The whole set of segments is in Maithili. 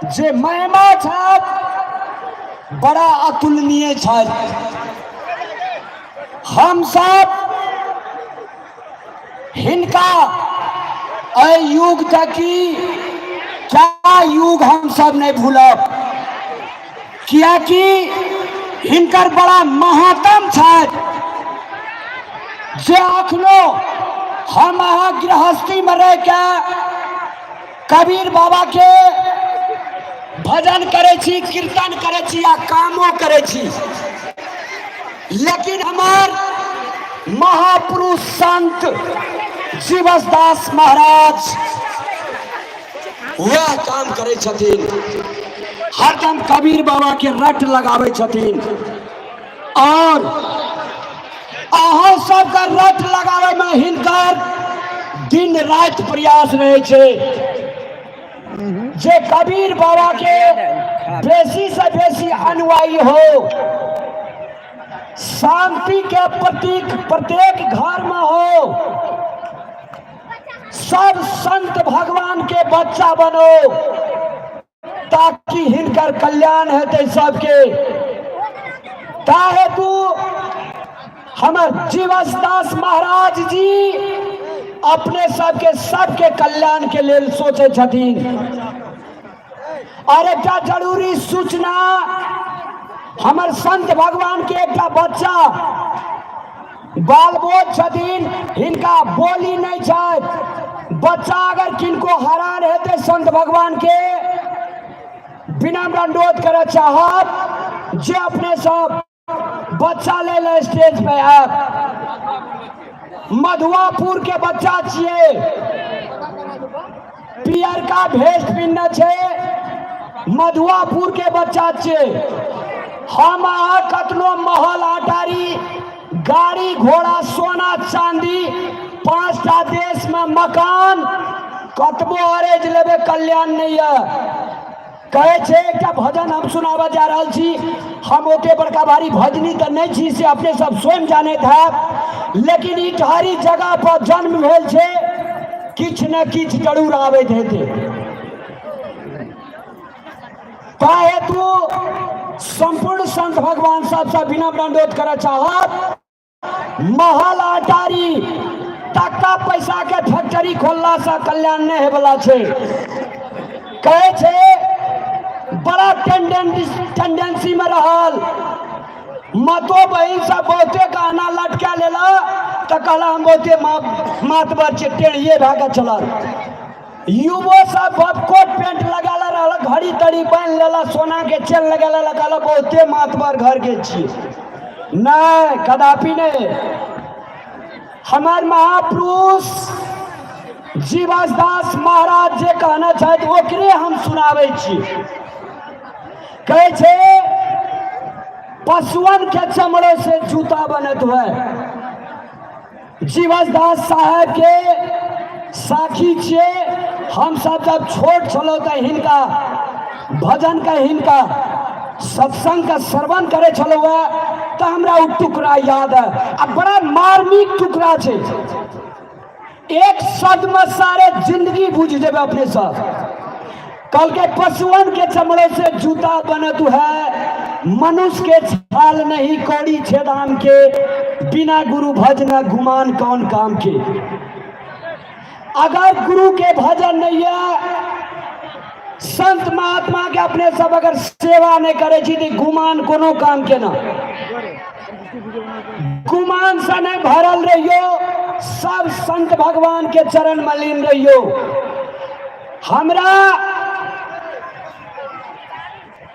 जे महिमा छथि बड़ा अतुलनीय छथि। हम सब हिनका एहि युग तक की क्या युग हम सब नहीं भूलब, कियाकि हिनकर बड़ा महात्म छथि जे अखनो हम अहाँ गृहस्थी में रह के कबीर बाबा के भजन करै छी, कीर्तन करै छी आ कामो करै छी, लेकिन हमार महापुरुष संत जीवस दास महाराज वह काम करै छथिन, हरदम कबीर बाबा के रट लगाबै छथिन। और अहाँ सबके रट लगाबै में हिनकर दिन राति प्रयास रहै छै जे कबीर बाबा के बेसी से बेसी अनुयायी हो, शांति के प्रतीक प्रत्येक घर में हो, सब संत भगवान के बच्चा बनो ताकि हिनकर कल्याण हेतै सबके। ता हेतु हमर जीवस दास महाराज जी अपने सबके सबके कल्याण के लेल सोचै छथिन। और एकटा जरूरी सूचना, हमर संत भगवान के एकटा बच्चा बालबोध छथिन, हिनका बोली नहीं छथि। बच्चा अगर किनको हरान हेतै संत भगवान के विनम्र अनुरोध करऽ चाहब जे अपने सब बच्चा ले ले स्टेज पे आयब। मधुआपुर के बच्चा छियै, पियरका भेष पिन्हने छै, मधुआपुर के बच्चा छियै। हम अहाँ कतनो महल अटारी गाड़ी घोड़ा सोना चांदी 5टा देश में मकान कतबो अरेज लेबै कल्याण नहीं है। कहै छै एकटा भजन हम सुनाबऽ जा रहल छी, हम ओते बड़का भारी भजनी तऽ नहि छी से अपने सब स्वयं जानैत हैब, लेकिन ई ठहरी जगह पर जन्म भेल छै, किछु ने किछु जरूर आबैत हेतै। ता हेतु संपूर्ण संत भगवान सबसँ विनम्र अनुरोध करऽ चाहब, महल अटारी टका पैसा के फैक्ट्री खोलला से कल्याण नहीं होवला छै। कहै छै बड़ा टेंडेंसी में रहल मातो बहिन सब बहुते गहना लटका लेला तऽ कहला हम बहुते मातबर छियै, टेढ़िए भए कऽ चलल। युवो सब कोट पेंट लगेले रहल, घड़ी तड़ी बान्हि लेला, सोना के चेन लगेले रहल, कहला बहुते मातबर घर के छियै। नहीं, कदापि नहीं। हमार महापुरुष जीवस दास महाराज जे कहना छथि ओकरे हम सुनाबै छी। कहै छै पशुअन के चमड़ो से जूता बनत हुए। जीवस दास साहेब के साखी छियै। हम सब जब छोट छलहुँ तऽ हिनका भजन के हिनका सत्संग के श्रवण करै छलहुँ हेँ तऽ हमरा ओ टुकड़ा याद है। आ बड़ा मार्मिक टुकड़ा छै, एक शब्द में सारे जिंदगी बुझ जेबै अपने सब। कल के पशुअन के चमड़े से जूता बनत है, मनुष्य के छाल नहीं कौड़ी छेदाम के, बिना गुरु भजन गुमान कौन काम के। अगर गुरु के भजन नहीं है, संत महात्मा के अपने सब अगर सेवा नहीं करे छी तो गुमान कोनो काम के ना। गुमान से नहीं भरल रहियो, सब संत भगवान के चरण में लीन रहियो। हमरा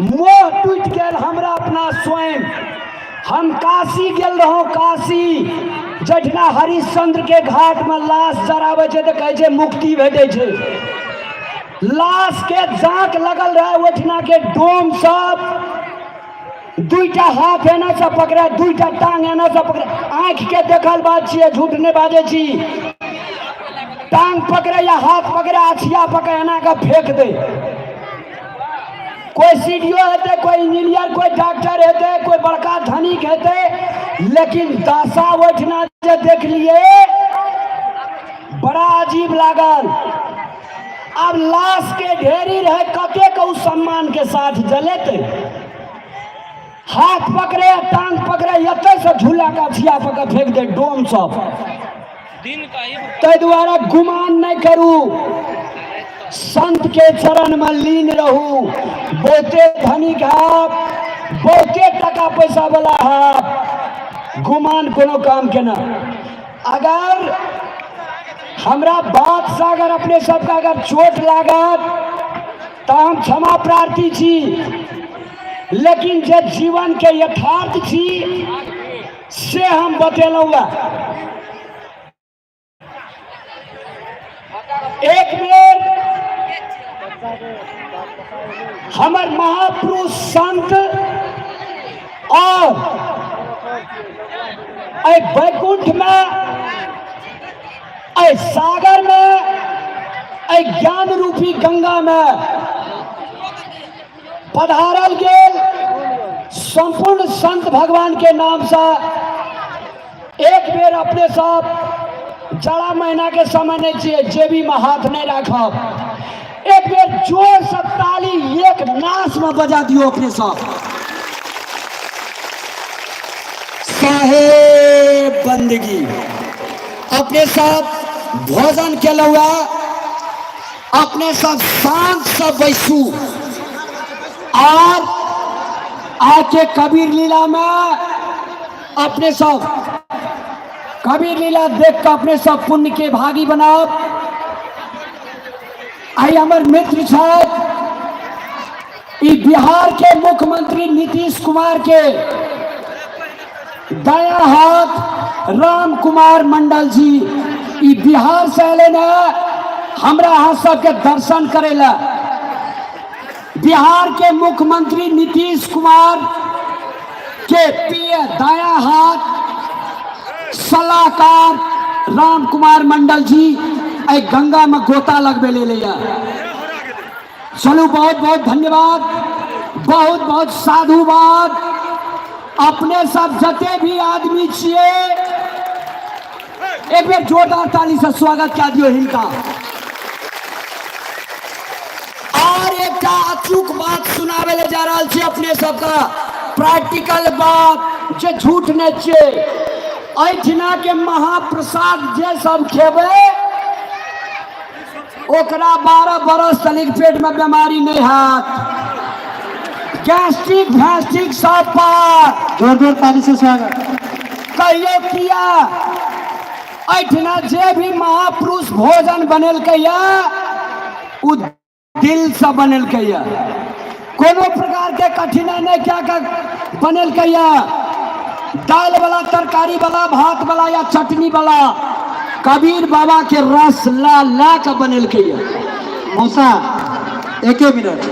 मोह टूटि गेल, हमरा अपना स्वयं हम काशी गेल रहौं। काशी जठिना हरिश्चंद्र के घाट में लाश जराबै छै तऽ कहै छै मुक्ति भेटै छै। लाश के जाँक लगल रहे ओहिठिना के डोम सब दुईटा हाथ एना से पकड़े, दुईटा टांग एना से पकड़े, आँखि के देखल बात छियै, झूठ नहि बाजै छी। टांग पकड़े या हाथ पकड़े, अछिया पकड़े एना के फेंक दे। कोई सी डी ओ हेतै, कोई इंजीनियर, कोई डॉक्टर हेतै, कोई बड़का धनिक हेतै, लेकिन दशा ओहिठिना जे देखलिए बड़ा अजीब लागल। आब लाश के ढेरी रहे, कतेक उ सम्मान गुमान के साथ जलेतै, हाथ पकड़े टांग पकड़े एतै से झूला गाछिया पर के फेंक दे डोम सब। ताहि दुआरे गुमान नहि करू, संत के चरण में लीन रहू। बहुते धनिक हैब, बहुते टका पैसा वाला हैब, गुमान कोनो काम के ना। अगर हमरा बात से अगर अपने सबके अगर चोट लागत तऽ हम क्षमा प्रार्थी छी, लेकिन जे जीवन के यथार्थ छी से हम बतेलहुँ। एक बेर हमर महापुरुष संत और एहि बैकुंठ में, एहि सागर में, एहि ज्ञान रूपी गंगा में पधारल गेल संपूर्ण संत भगवान के नाम से एक बेर अपने सब जाड़ा महीना के समय नहीं चाहिए, जेबी में हाथ नहीं राखब, एक बेर जोर से ताली एक नाश में बजा दियो अपने सब। साहेब बंदगी अपने सब भोजन केलहुँ, अपने सब शांत से बैसू और आके कबीर लीला में अपने सब कबीर लीला देख के अपने सब पुण्य के भागी बनाओ। आई हमर मित्र छथि ई बिहार के मुख्यमंत्री नीतीश कुमार के दाया हाथ राम कुमार मंडल जी, ई बिहार से अयले ने हमरा अहाँ सबके दर्शन करे ला। बिहार के मुख्यमंत्री नीतीश कुमार के पीए दाया हाथ सलाहकार राम कुमार मंडल जी एहि गंगा में गोता लगबे ले लिया। चलू, बहुत बहुत धन्यवाद, बहुत बहुत साधुवाद। अपने सब जते भी आदमी छिए एक बेर जोरदार ताली से स्वागत कए दियौ हिनका। और एकटा अचूक बात सुनावे ले जा रहल छी अपने सबके, प्रैक्टिकल बात जे झूठ नहि छियै। एहिठिना के महाप्रसाद जे सब खेबै ओकरा 12 बरस तलिक पेट में बीमारी नहीं हाथ, गैस्ट्रिक फैस्ट्रिक सब पार। जोर जोर ताली से स्वागत। कहियो किया एहिठिना जे भी महापुरुष भोजन बनेलकै या उ दिल से बनेलकै या, कोनो प्रकार के कठिनाई नहीं क्या के बनेलकै या। दाल वाला, तरकारी वाला, भात वाला या चटनी वाला कबीर बाबा के रस ला ला के बनेलकै या। मौसा एके मिनट,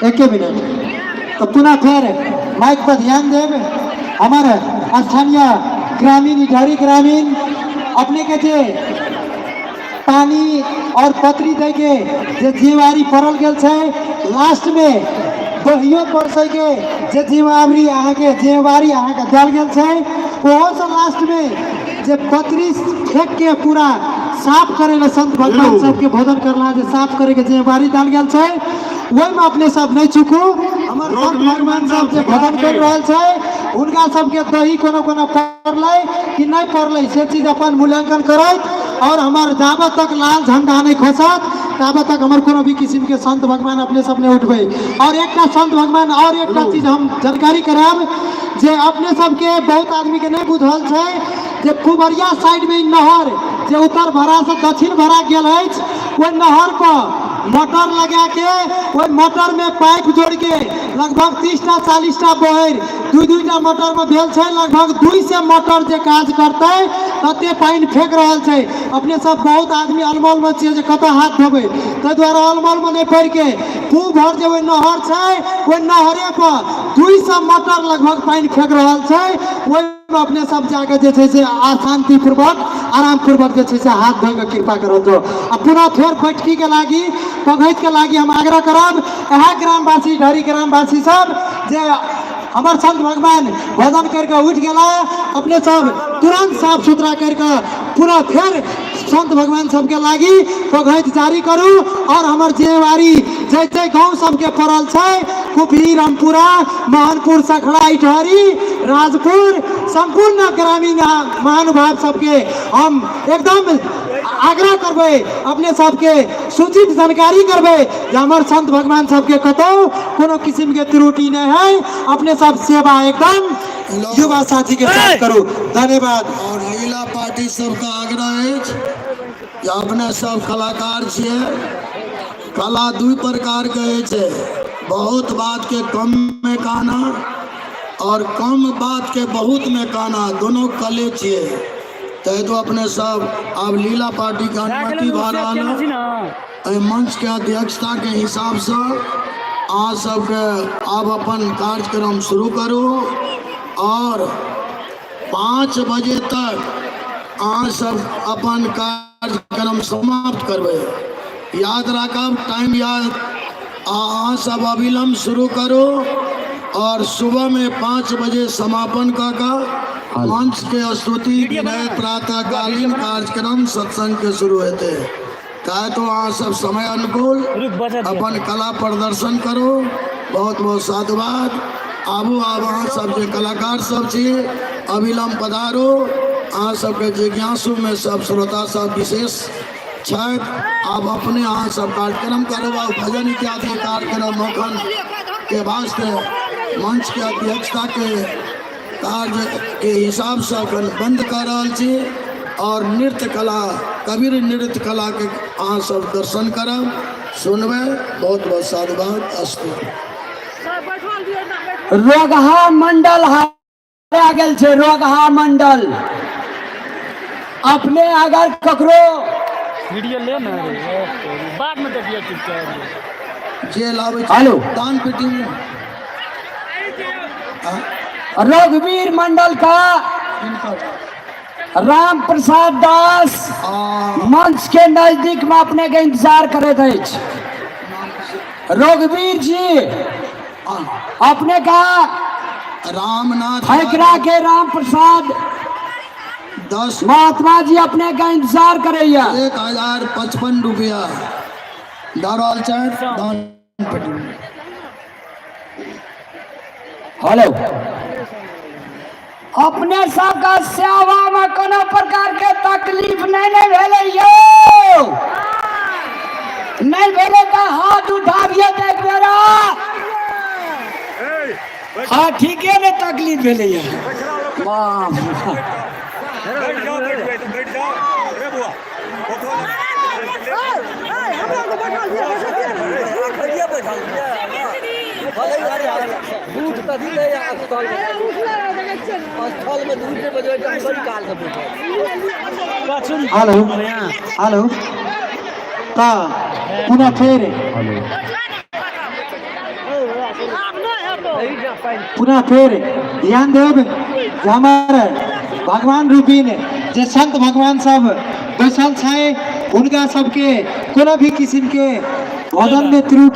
एके मिनट। तो पुनः फिर माइक पर ध्यान देव। हमारे स्थानीय ग्रामीण इटहरी ग्रामीण अपने के जे पानी और पत्री दे के जे जिम्मेवारी पड़ल गेल छै, लास्ट में दहियो परसै के जे जिम्मेवारी अहाँके जिम्मेवारी अहाँके देल गेल छै, ओहो से लास्ट में जे पत्री फेंक के पूरा साफ करे ला संत भगवान सबके भोजन करला जे साफ करे के जिम्मेवारी देल गेल छै, ओहिमे अपने सब नहीं चुकू। हमर संत भगवान सब जे भोजन कर रहल छै हुनका सबके दही कोनो कोनो पड़लै कि नहीं पड़लै से चीज अपन मूल्यांकन करैत, और हमार जाबत तक लाल झंडा नहीं खसत ताबत तक हमर कोनो भी किस्म के संत भगवान अपने सब नहीं उठबै। और एकटा संत भगवान और एकटा चीज हम जानकारी करायब जे अपने सबके बहुत आदमी के नहीं बुझल छै जे कुबरिया साइड में नहर जे उत्तर भरा से दक्षिण भरा गेल अछि, ओहि नहर पर मोटर लगा के ओहि मोटर में पाइप जोड़ के लगभग 30टा 40टा बहर दुई दुईटा मोटर में भेल छै, लगभग 200 मोटर जे काज करतै तते पानि फेंक रहल छै। अपने सब बहुत आदमी अलमल में छियै जे कतऽ हाथ धोबै, ताहि दुआरे अलमल में नहीं पड़ि के खूब भर जे ओहि नहर छै ओहि नहरे पर 200 मोटर लगभग पानि फेंक रहल छै, ओहिमे अपने सब जाके जे छै से शांतिपूर्वक आरामपूर्वक जे छै से हाथ धोइ के कृपा करल जाओ। आ पुनः फेर बैठकी के लागी पघैत के लागी हम आग्रह करब इएह ग्रामवासी ढरी ग्रामवासी सब जे हमर संत भगवान भोजन करके उठि गेला, अपने सब तुरंत साफ सुथरा करके पुनः फेर संत भगवान सबके लागी पघैत जारी करू और हमर जिम्मेवारी जै जै गाँव सबके पड़ल छै, कुपही, रामपुरा, मोहनपुर, सखड़ा, इटहरी, राजपुर, संपूर्ण ग्रामीण महानुभाव सबके हम एकदम आग्रह करबै, अपने सबके सूचित जानकारी करबै जे हमर संत भगवान सबके कतौ कोनो किस्म के त्रुटि नहीं है। अपने सब सेवा एकदम युवा साथी के साथ करू। धन्यवाद। और लीला पार्टी सबके आग्रह अछि जे अपने सब कलाकार छियै। कला दू प्रकार के अछि, बहुत बात के कम में कहना और कम बात के बहुत में कहना, दोनों कले छियै। तै तो अपने सब आब लीला पार्टी के अनुमति भऽ रहल है। एहि मंच के अध्यक्षता के हिसाब से अहाँ सबके आब अपन कार्यक्रम शुरू करू और 5 बजे तक अहाँ सब अपन कार्यक्रम समाप्त करबै। याद राखब, टाइम याद। अहाँ सब अविलंब शुरू करू और सुबह में 5 बजे समापन कऽ कऽ मंच के स्तुति विनय प्रातःकालीन कार्यक्रम सत्संग के शुरू हेतै। ताहि तो अहाँ सब समय अनुकूल अपन कला प्रदर्शन करू। बहुत बहुत साधुवाद। आबू आब अहाँ सब जे कलाकार सब छी अविलंब पधारू। अहाँ सबके जिज्ञासु में सब श्रोता सब विशेष छथि। आब अपने अहाँ सब कार्यक्रम करू आ भजन इत्यादि कार्यक्रम अखन के वास्ते मंच के अध्यक्षता के कार्य के हिसाब से अखन बंद कर रहल छी और नृत्य कला, कबीर नृत्य कला के अहाँ सब दर्शन करब, सुनबै। बहुत बहुत साधुवाद। अस्तु। रोगहा मंडल हारा गेल छै। रोगहा मंडल अपने अगर ककरो वीडियो ले ना रे, बाद में देखिए चुपचाप। जे लाबै हेलो। दान पेटी में रघुवीर मंडल का राम प्रसाद दास मंच के नजदीक में अपने के इंतजार करैत अछि। रघुवीर जी अपने का रामनाथ फैकरा के राम प्रसाद 10 महात्मा जी अपने का इंतजार करैया। 1055 रुपया दऽ रहल छथि दान पेटी में। हेलो, अपने सबके सेवा में कोनो प्रकार के तकलीफ नहीं नहीं भेलै यौ? नहीं भेलै तऽ हाथ उठाबियौ तऽ एक बेरा। हाँ, ठीके ने तकलीफ भेलै बाप। हेलो हेलो, तऽ पुनः फेर पुनः फेर ध्यान देब जे हमर भगवान रूपीन जे संत भगवान सब बैसल छै, हुनका सबके कोनो भी किस्म के भोजन में त्रुटि